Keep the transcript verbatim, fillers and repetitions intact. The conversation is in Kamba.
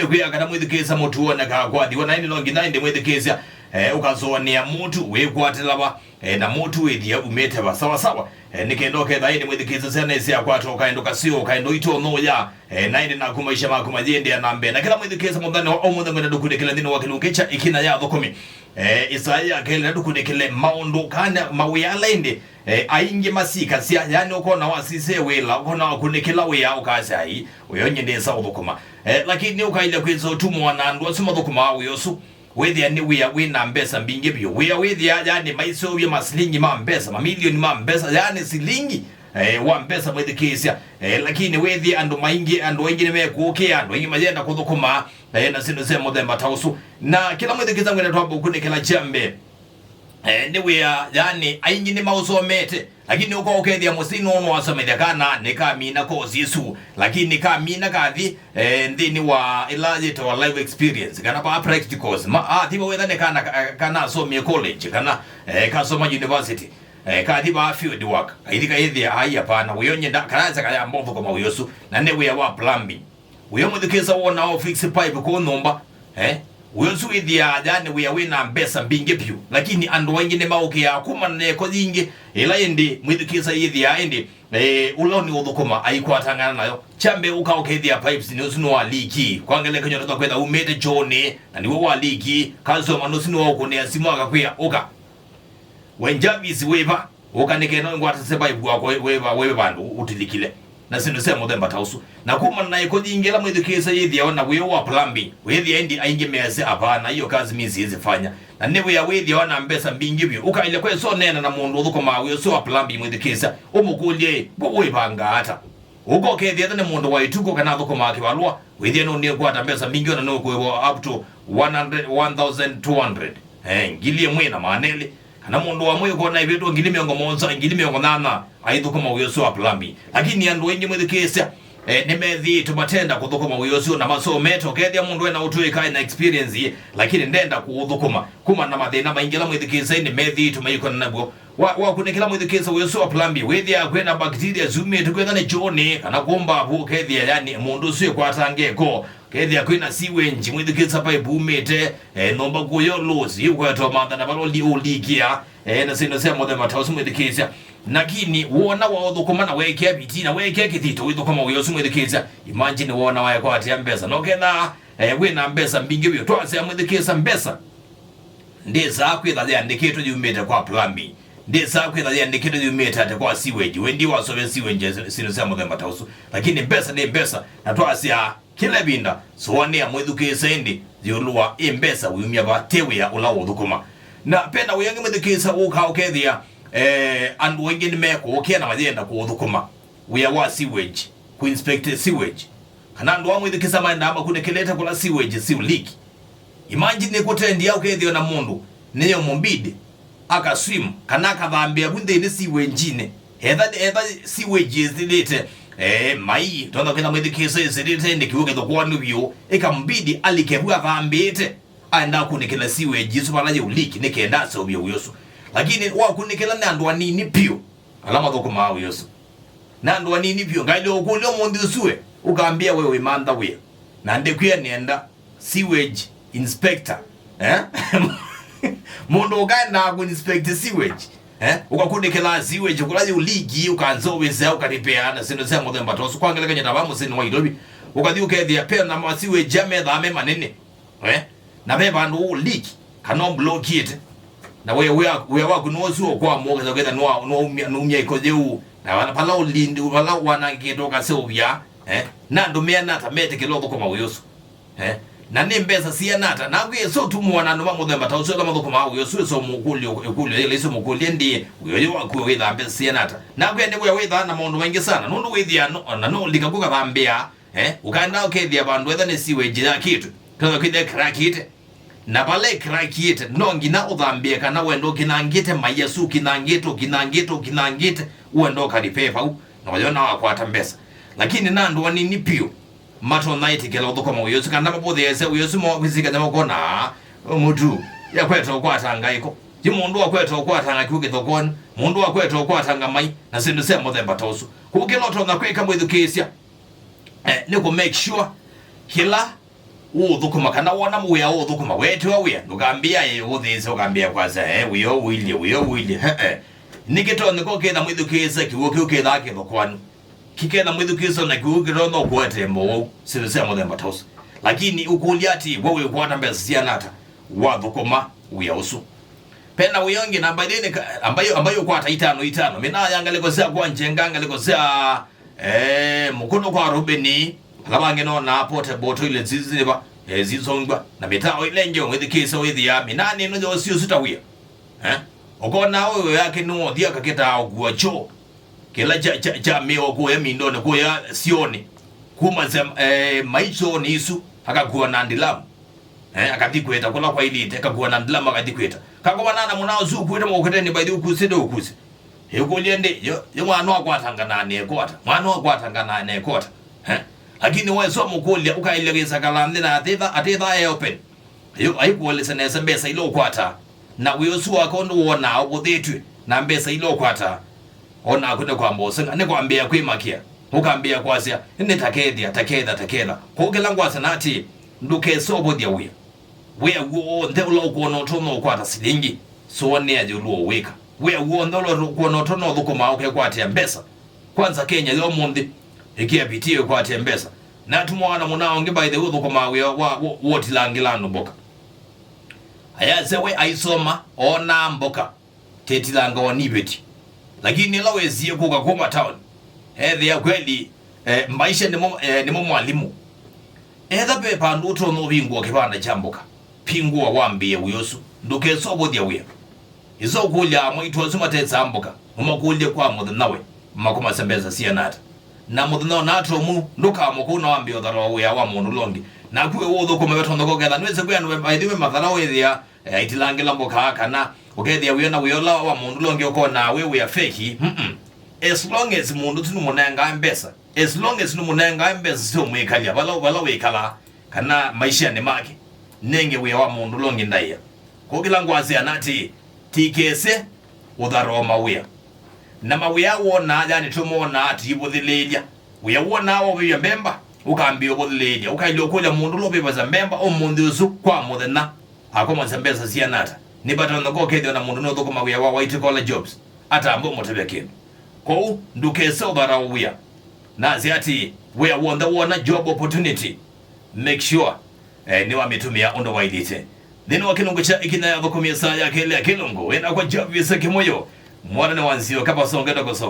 Nĩkwĩa kana mwĩthukĩĩsya mũtu wonekaa kwathiwa, na ĩndĩ no nginya ĩndĩ mwĩthukĩĩsya, eh, ũkasũanĩa mũtu wĩkwatĩla va, eh, na mũtu wĩthĩa umĩte va sawa sawa. Eh, nĩ kenda ũketha ĩndĩ mwĩthukĩĩsya syana isyakwata ũkaendo kaseo, ũkaendo itonya ũya, eh, na ĩndĩ naku maisha maku mayĩendeea na mbee. Na kĩla mwĩthukĩĩsya mũthenya wa ũmũnthĩ ngwenda ndũkunĩkĩle nthĩnĩ wa kĩlungu kya ĩkinya ya athũkũmi. Eh, Isaya kelĩ na ndũkunĩkĩle maũndũ kana mawĩa ala ĩndĩ, eh, aingĩ masikasya, yani ũkona wasisye wĩla, ũkona wakunĩkĩla wĩa ũkasya, "Ai, ũyũ nyie ndĩsa ũthũkũma." Eh, lakini ũkailya kwĩsa ũtumwa na andũ asu mathũkũmaa wĩa ũsu, wĩthĩa nĩ wĩa wĩ na mbesa mbingĩ vyũ. Wĩa wĩthĩa, yani, maiseũvya masilingi ma mbesa, mamilioni ma mbesa, yani silingi, eh, wa mbesa mwĩthukĩĩsya. Eh, lakini wĩthĩa andũ maingĩ, andũ aingĩ nĩmekũũkĩa, andũ aingĩ mayenda kũthũkũma, eh, na syĩndũ sya mũthemba ta ũsu. Na kĩla mwĩthukĩĩsya ngwenda twambe ũkunĩkĩla kya mbee, eh, nĩ wĩa, yani, aingĩ nĩmaũsomete, lakini ũka ũkethĩa mũsyai nũũ nũwasomethya kana nĩkamina kosi ĩsu, lakini kamina kathi, eh, nthĩnĩ wa ĩla yĩtawa life experience, kana pa practicals. Ma, athi vawetha nĩ kana, kana asomie college, kana, eh, kasoma university, eh, kathi va field work, kaithi kaĩthĩa, ai, hapana, wĩa ũnyenda, karaza kayamba ũthũkũma wĩa ũsu, na nĩ wĩa wa plumbing. Wĩa mwĩthukĩĩsya wona o fix pipe kũu nyũmba, eh? Wĩa ũsu wĩthĩaa, yani, wĩa wĩ na mbesa mbingĩ vyũ, lakini andũ aingĩ nĩmaũkĩaa kuma na ĩko yingĩ, ĩla ĩndĩ mwĩthukĩĩsya yĩthĩaa ĩndĩ, eh, ũla nĩ ũthũkũma aikwatangana nayo. Kya mbee ũka ũkethĩa pipes nĩ ũsu nĩ wa leak. Kwa ngelekany'o, tũta kwĩtha umĩte kyoonĩ, na nĩw'o wa leak, customer nũsu nĩwaũkũnĩa simũ akakwĩa, "Ũka." We Jarvis wĩva? Ũka nĩ kenda ngwatase vaivu wakwa wĩva, wĩve vandũ ũtilikile. Na syĩndũ sya mũthemba ta ũsu. Na kumana na ĩko yingĩ ĩla mwĩthukĩĩsya yĩthĩawa na wĩa wa plumbing, wĩthĩa ĩndĩ aingĩ measya, "Hapana, hiyo kazi mi siwezi fanya." Na nĩ wĩa wĩthĩawa na mbesa mbingĩ vyũ. Ũkaĩlya kwesa ũneena na mũndũ ũthũkũmaa wĩa ũsu wa plumbing mwĩthukĩĩsya, ũmũkũlye, "Ĩ, we wĩvangaa ata?" Ũka ũkethĩa nĩ mũndũ wa ĩtukũ kana athũkũmaa kĩvalũa, wĩthĩa nũnĩkwata mbesa mbingĩ, ona nũkũĩwa up to one hundred, one thousand two hundred, eh, ngili ĩmwe na maana elĩ. Kana mũndũ wa mwĩĩ ũkona ĩvĩtwe ngili mĩongo mũonza, ngili mĩongo nyanya, aithũkũma wĩa ũsu wa plumbing. Lakini andũ aingĩ mwĩthukĩĩsya, eh, nĩmethĩĩtwe matenda kũthũkũma wĩa ũsu na masomete. Ũkethĩa mũndũ ena ũtũĩka, ena experience, lakini ndenda kũũthũkũma. Kuma na mathĩna maingĩ ala mwĩthukĩĩsya nĩmethĩĩtwe maikonana naw'o. Wa, wakunĩkĩla mwĩthukĩĩsya wĩa ũsu wa plumbing, wĩthĩaa kwĩna bacteria syumĩte kwĩtha nĩ kyoonĩ, kana kũmba vu, ũkethĩa, yani, mũndũ ũsu ĩkwatanga ĩko, ũkethĩa kwĩna sewage, mwĩthukĩĩsya pipe umĩte, eh, nyũmba kũyo loss, yu ũkwetwa mantha na vala ũli-, ũlikĩa, eh, na syĩndũ sya mũthemba ta ũsu mwĩthukĩĩsya. Lakini wona waũthũkũma na weekĩa vitina, weekĩa kĩthito, wĩthũkũma wĩa ũsu mwĩthukĩĩsya, imagine wona waekwatia mbesa. No kethaa, eh, wĩna mbesa mbingĩ vyũ, twasya mwĩthukĩĩsya mbesa. Ndĩsaa kwĩtha yĩandĩkĩtwe yumĩte kwa plumbing. Ndĩsaa kwĩtha yĩandĩkĩtwe yumĩte ate kwa sewage. Wendi wasove sewage, syĩndũ sya mũthemba ta ũsu. Lakini mbesa nĩ mbesa, na twasya kĩla ĩvinda, sũanĩa mwĩthukĩĩsya ĩndĩ ĩũlũ wa ĩ mbesa wiumya va, te wĩa ũla ũũthũkũma. Na pena wĩa ũngĩ mwĩthukĩĩsya ũkaa ũkethĩa, eh, andũ aingĩ nĩmekũũkĩa na mayenda kũũthũkũma. Wĩa wa sewage, kũinspect sewage. Kana andũ amwĩthukĩĩsya maendaa makunĩkĩlĩte kũla sewage syĩ leak. Imagine nĩkũtendia ũkethĩwa na mũndũ, nĩyo mũmbidi, akaswim, kana akathambĩa vu nthĩnĩ sewage-inĩ. Etha, etha sewage ĩsĩlĩte, eh, mai, tondũ kĩna mwĩthukĩĩsya ĩsĩlĩte, nĩ kĩw'ũ kĩthũkũanu vyũ, ĩkambidi alike vu athambĩte, aenda akunĩkĩla sewage ĩsu vala yĩ leak, nĩ kenda aseũvye wĩa ũsu. Lakini wakunĩkĩla nĩ andũ anini vyũ, ala mathũkũmaa wĩa ũsu. Na andũ anini vyũ, ngaĩle ũkũlya ũmũnthĩ ũsu we, ũkambĩa we wĩmantha wĩa. Na ndĩkwĩa nĩenda sewage inspector. Eh? Mũndũ ũkaendaa kũ inspect sewage. Eh? Ũkakunĩkĩla sewage kũla yĩ leak, ũkanza ũwĩsea, ũkaripea na syĩndũ sya mũthemba ta ũsu. Kwa ngelekany'o ta va mũsyĩnĩ wa Nairobi, ũkathi ũkethĩa pena ma sewage methaa me manene. Eh? Na ve vandũ ũ leak, kana ũmblokĩte. Na we, wĩa, wĩa waku nĩ ũsu ũkwamũkĩtha kwĩtha nũwa-, nũwaumya, nũumya ĩko yĩu. Na vala, vala ũlindi, vala wanangĩkĩte ũkaseũvya. Eh? Na andũ meana ata metĩkĩla ũthũkũma wĩa ũsu? Eh? Na nĩ mbesa siana ata? Naku ĩsa ũtumũa na andũ ma mũthemba ta ũsu ala mathũkũmaa wĩa ũsu, ĩsa ũmũkũlye ĩkũlyo yĩla ĩsu ũmũkũlye, ĩndĩ wĩa ũyũ waku wĩthaa mbesa siana ata? Naku ene wĩa wĩthaa na maũndũ maingĩ sana, nũndũ wĩthĩa no, na no ũlika kũkathambĩa. Eh, ũkaenda ũkethĩa vandũ etha nĩ sewage yakĩtwe, ketha kwĩthĩa ĩkrakĩte. Na vala ĩkrakĩte, no nginya ũthambĩe kana wenda ũkinangĩte mai asu, ũkinangĩte, ũkinangĩte, ũkinangĩte, ũenda ũkaripee vau, na wayona wakwata mbesa. Lakini na andũ anini vyũ, matonya ĩtĩkĩla ũthũkũma wĩa ũsu, kana mavũthĩĩsya wĩa ũsu mo kwĩsĩkany'a makona, "Aa, mũtu, yakweta ũkwatanga ĩko. Ti mũndũ wakweta ũkwatanga kĩw'ũ kĩthũkũanu, mũndũ wakweta ũkwatanga mai," na syĩndũ sya mũthemba ta ũsu. Kũu kĩla ũtonya kwĩka mwĩthukĩĩsya, eh, nĩ kũ make sure kĩla ũũthũkũma, kana wona wĩa ũũthũkũma, weetiwa wĩa, ndũkambĩĩa ĩ ũthĩĩsya, ũkambĩĩa kwasya, "Eh, wĩa ũũ ũilyĩ, wĩa ũũ ũilyĩ." He-e. Nĩkĩ tonyeka ũketha mwĩthukĩĩsya kĩw'ũ kĩu kĩthaa kĩthokoanu? Kĩketha mwĩthukĩĩsya na kĩw'ũ kĩtonya ũkũetee mowau, syĩndũ sya mũthemba ta ũsu. Lakini ũkũlya atĩĩ, we wĩkwata mbesa siana ata wathũkũma wĩa ũsu? Pena wĩa ũngĩ, na by the way, nĩka-, ambai, ambai ũkwata itano itano. Mĩnaa ya ngalĩko sya kwa Njenga, ngalĩko sya, eh, Mũkũnũ kwa Rubeni, ala vangĩ nonaa portable toilet isu nĩva, eh, sisongwa, na mĩtao ĩla ĩngĩ ũmwĩthukĩĩsya wĩthĩaa mĩnaa nĩ ĩno yoosie ũsu ta wĩa. Eh? Ũkona ũyũ yake nĩwothi akakĩtaa ũkua kyoo kĩla kya, kya, kya mĩao kũya mindonĩ kũya syonĩ. Kuma sya, eh, maichonĩ isu akakua na ndilamu. Eh, akathi kwĩta kũla kwailĩte, akakua na ndilamu akathi kwĩta. Kakomana na mũna ũsu ũkuĩte mũkũteni, by the way, ũkusĩte ũkusĩ. Ĩkũlye ndĩ, yo, yo mwana wakwatanga na anekota. Mwana wakwatanga na anekota. Eh? Lakini weswa mũkũlya, ũkaĩlya kĩsakala nthĩ na atĩtha, atĩtha e open. Yu, aikũelesya nesa mbesa ila ũkwataa, na wĩa ũsu wake ũndũ wonaa ũvũthĩtw'e na mbesa ila ũkwataa. O naku nĩ kwamba ũsenga, nĩ kwambĩĩa kwĩmakĩa, ũkambĩĩa kwasya, "Nĩ ta kethĩa, ta ketha, ta ketha." Kwoou kĩla ngwasya na atĩĩ, ndũkese ũvũthya wĩa. Wĩa w'o w'onthe ũla ũkwona ũtonya ũkwata silingi, sũanĩa ĩũlũ wa ũwĩka. Wĩa w'onthe ũla ũkwona ũtonya ũthũkũmaa ũkekwatĩa mbesa. Kwanza Kenya ya ũmũnthĩ, ĩkĩa bidii ĩkwatĩe mbesa. Natumwa na mũna ũngĩ, by the way, ũthũkũmaa wĩa wa, wa, wa ũtilangĩla andũ mboka. Ayasya we aisoma, oonaa mboka, tetilanga wa niveti. Lakini ĩla wesie kũka kuma town, ethĩa kweli, eh, maisha nĩmo, eh, nĩmo mwalimu. Etha ve vandũ ũtonya ũvingũa kĩvanda kya mboka, vingũa wambĩĩe wĩa ũsu. Ndũkesa ũvũthya wĩa. Ĩsa ũkũlya amwaitũ asu matesaa mboka, ũmakũlye kwa mũthenya we, makũmasya mbesa siana ata. Na mũthenya ũnatomu, ndũkamoka ũna wambĩĩa ũtharawa wĩa wa mũndũ ũla ũngĩ. Naku we ũũthũkũma ve tondũ koketha nĩwĩsĩ kwĩ andũ maithiwe mathara wĩthĩa, eh, aitilangĩla mboka kana ũkethĩa wĩona wĩa ũla wa mũndũ ũla ũngĩ ũkonaa wĩ wĩa feki. Mm-mm. As long as mũndũ tu nĩmũnengaa mbesa, as long as nĩmũnengaa mbesa syo mwĩkalya vala, vala wĩkalaa, kana maishanĩ make, nenge wĩa wa mũndũ ũla ũngĩ ndaĩa. Kwoou kĩla ngwasya na atĩĩ, tikese ũtharawa mawĩa. Na mawĩa wonaa, yani tũmonaa tũivũthĩlĩĩlya. Wĩa wonaa wa ũvĩvya mbemba, ũkambĩĩa ũvũthĩlĩĩlya. Ũkaĩlya ũkũlya mũndũ ũla ũvĩvasya mbemba ũmũnthĩ ũsu kwa mũthenya, akomosya mbesa siana ata. Nĩvatonya ũkethĩwa na mũndũ nũthũkũma wĩa wa white collar jobs, atamba ũmũtavya kĩndũ. Kwoou ndũkese ũtharawa wĩa. Nasya atĩĩ, wĩa w'onthe wona job opportunity, make sure, eh, nĩwamĩtũmĩa ũndũ waĩlĩte. Nthĩnĩ wa kĩlungu kya ĩkinya ya thũkũmĩa saa ya kelĩ ya kĩlungu, wĩnakwa Jarvis Kĩmũyũ, mwana nĩ wa nzio kapasonge ndakosonga.